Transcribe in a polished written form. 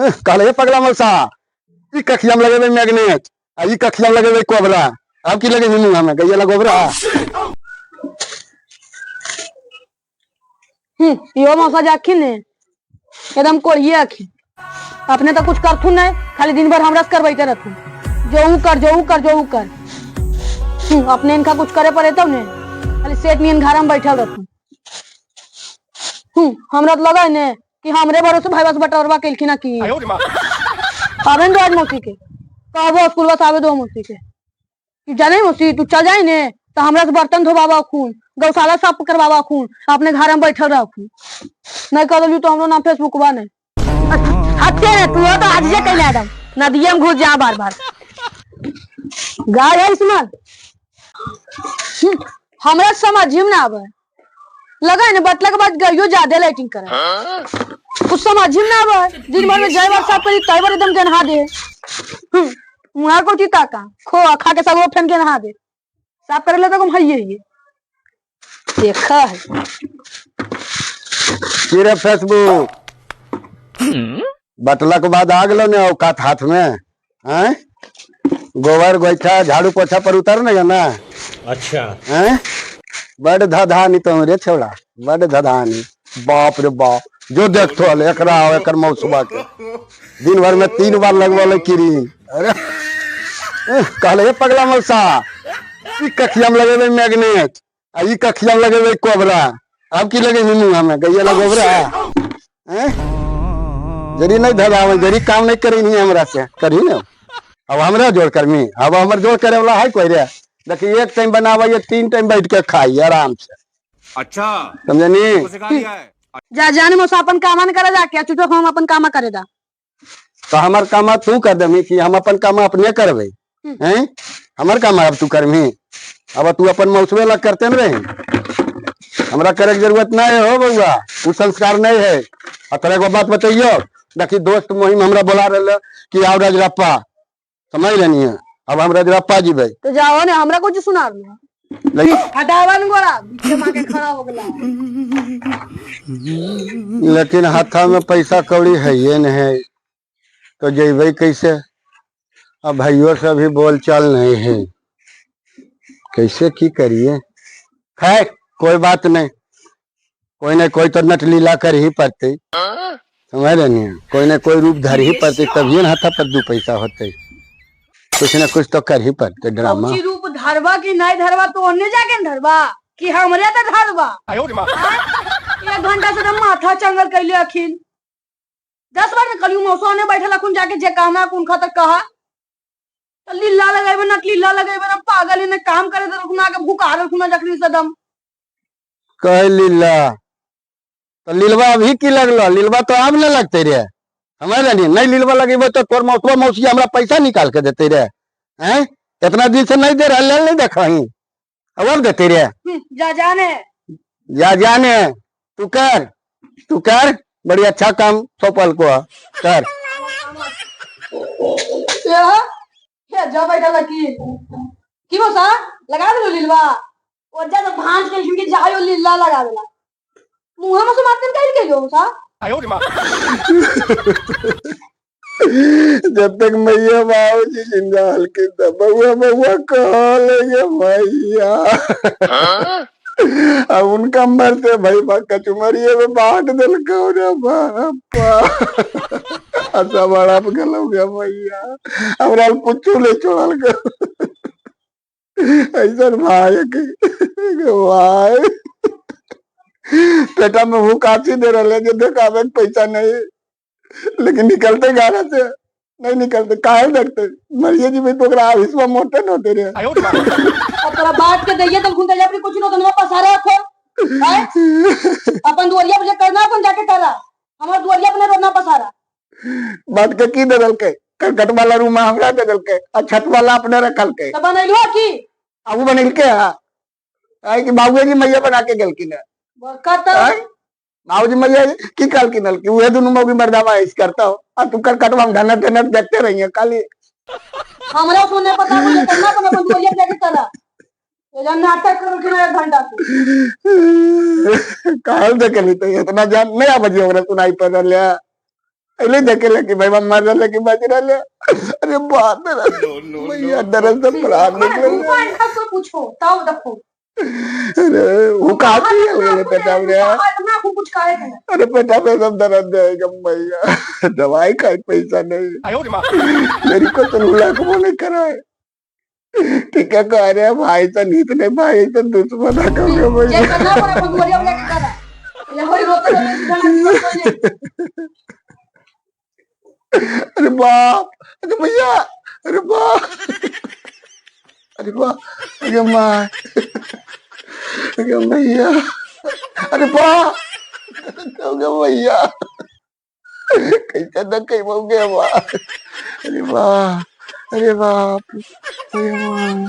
कहले पगला मौसा, ई कखिया में लगेबै मैग्नेट आ ई कखिया में लगेबै कोबरा। आब की लगेबै मुंह में गैया ला गोबरा? यो मौसा जाखिन ने एकदम कोढ़िए अखिन। अपने तो कुछ करथुन नहीं, खाली दिन भर हमरा से करबैते रहथुन, जो ऊ कर, जो ऊ कर, जो ऊ कर। अपने इनका कुछ करे पड़े तब ने, खाली सेठ नियन घर में बैठल रहथुन। हमरा तो लगा ने कि हमरे भरोसे भाई बस बटोरवा केलखिन ना की। आवे दो आज मौसी के, कहबो स्कूल बस आवे दो मौसी के कि जाने मौसी तू चल जाई ने तो हमरा से बर्तन धोबावा खून, गौशाला साफ करवावा खून, अपने घर में बैठल रह खून। नहीं कर देलू तो हमरो नाम फेसबुक बा नहीं। हत्या रे तू तो आज जे कैले एकदम नदिये में घुस जा बार बार। गाय है सुनल हमरा समझ में ना आवे, लगा ने बटला के बाद गइयो ज्यादा लाइटिंग करे। कुछ समझ में ना आवे, दिन भर में जय बार साफ करी तय बार एकदम के नहा दे। मुहा को चिता का खो खा के सब फेन के नहा दे, साफ करे ले तो हम हइये हइये देखा है। की रे फेसबुक, बटला के बाद आ गेलो ने औकात हाथ में, हैं? गोबर गोइठा झाड़ू पोछा पर उतर नहीं ना। अच्छा। हैं? बड़ धधानी तो रे छौड़ा, बड़ धधानी। बाप रे बाप, जो देखतो हल एकरा और एकर मौसुबा के दिन भर में 3 बार लगवल क्रीम। अरे कहले पगला मौसा, ई कखिया में लगेबै मैग्नेट आ ई कखिया में लगेबै कोबरा। आब की लगेबै मुंह में गैया ला गोबरा? हैं? जरी नहीं धरावे, जरी काम नहीं करी नहीं हमरा से करी ना। अब हमरा जोड़ करमी, अब हमर जोड़ करे वाला है कोई रे? देखी एक टाइम बनावे ये 3 टाइम बैठ के खाई आराम से। अच्छा, समझनी? तो सिखा दिया है। जा जाने मौसा अपन कामा न करे जाके, चुटो हम अपन कामा करे दा। तो हमर कामा तू कर देमी कि हम अपन कामा अपने करबे? हैं? हमर कामा अब तू करमी? अब तू अपन मौसवे लग करते न रही, हमरा करे के जरूरत नहीं हो बउआ, उ संस्कार नहीं है। आ तोरा एगो बात बतैयो, देखी दोस्त मोहिम हमरा बोला रहे कि आओ रजरप्पा, समझ लेनी है? अब हम रजरप्पा जीबे। तो जाओ ने, हमरा कुछ सुना रहा लेकिन हटावन गोरा बीचे मां के खड़ा हो गला। लेकिन हाथा में पैसा कौड़ी है ये नहीं है, तो जेबे कैसे? अब भाइयों से भी बोल चाल नहीं है, कैसे की करिए? खैर कोई बात नहीं, कोई ना कोई तो नटलीला कर ही पड़ते, समझ रहे हैं? कोई ना कोई रूप धर ही पड़ते, तभी ना हाथा पर 2 पैसा होते, कुछ ना कुछ तो कर ही पड़ते ड्रामा। कौची रूप धरवा कि नहीं धरवा तो ओने जाके न धरवा कि हमरे तो धरवा। एक घंटा से तो माथा चंगल कैले अखिन, 10 बार कलियो मौसा ने बैठल अखुन जाके जे कहना कुन खतर कहा। तो लीला लगेबे न लीला लगेबे न पागल ने काम करे तो रुकना के भूखा रखना जखनी सदम। कह लीला तो लीलवा अभी की लगलो? लीलवा तो आब न लगते रे, समझ रही? नहीं लीलवा लगेबे तो तोर मौसवा मौसी हमरा पैसा निकाल के देते रे। हैं? इतना दिन से नहीं दे रहा, लेल नहीं देखा ही, अब और देते रे। जा जाने, जा जाने, तू कर, तू कर, बड़ी अच्छा काम सौंपल को कर। ये जा बैठा लकी की मौसा लगा देलो लीलवा, और जा तो भांज के इनके जायो लीला लगा देला मुंह में से मारते काहे के लो मौसा? जब तक मैया बाबूजी जिंदा हलके तब बउआ बउआ कहले ये मैया। अब उनका मरते भाई बा कचुमरिए में बांट दिल रे बापा। अच्छा बड़ा गलो गया मैया, हमरा कुछ नहीं छोड़ल के ऐसा भाई के भाई पेटा में भूख आती दे रहे जो देखावे के पैसा नहीं, लेकिन निकलते गाना से नहीं निकलते, काहे देखते मरिए जी भाई तोकरा आविष्वा मोटे न होते रे। अब तोरा बात के दैये तब खुंदे अपनी कुछ न तो पसारे रखो हैं? अपन दुआरिया पर जे करना अपन जाके करा, हमर दुआरिया पर रोना पसारा। बात के की दे के करकट वाला रूम हमरा दे देलके आ छत वाला अपने रखल के। तो बनैलुआ की? आबू बनैलके हां, आइ कि बाबूजी मैया बना के गेलखिन है। बरकत। आय? बाबूजी मैया की कहलखिन हल कि उहे दुनू मौगी मर्दावा ऐस करता हो आ तू करकटवा में ढनर ढनर देखते रहिए खाली। हमरा सुने पता नहीं करना अपन अपन दुआरिया पर जाके करा। ये जन नाटक करू कि एक घंटा से। काल देखली तो इतना जान नहीं आबजी ओकरा सुनाई पड़ रहल है। अरे देखे लगे भाई मर रहा कि बच रहा। अरे बाप रे भैया, दर्द से प्राण निकल ऊपर को पूछो तब देखो। अरे वो काफी है मेरे पेटा में। हमरा को कुछ काहे के? अरे पेटा में सब दर्द है भैया, दवाई का पैसा नहीं। मेरी को तो लाख बोले कराए। ठीक है, कह रहे हैं भाई तो नीत नहीं, भाई तो दुश्मन है कब जे भैया। करना पड़े अपन दुआरिया में जाके करा। ये होई रोते रोते सीधा ना कोई नहीं। अरे बाप, अरे भैया, अरे बाप, अरे बाप, अरे माँ, अरे भैया, अरे बाप, अरे भैया, कैसे न कहीं हो गया। वाह, अरे वाह, अरे बाप, अरे माँ।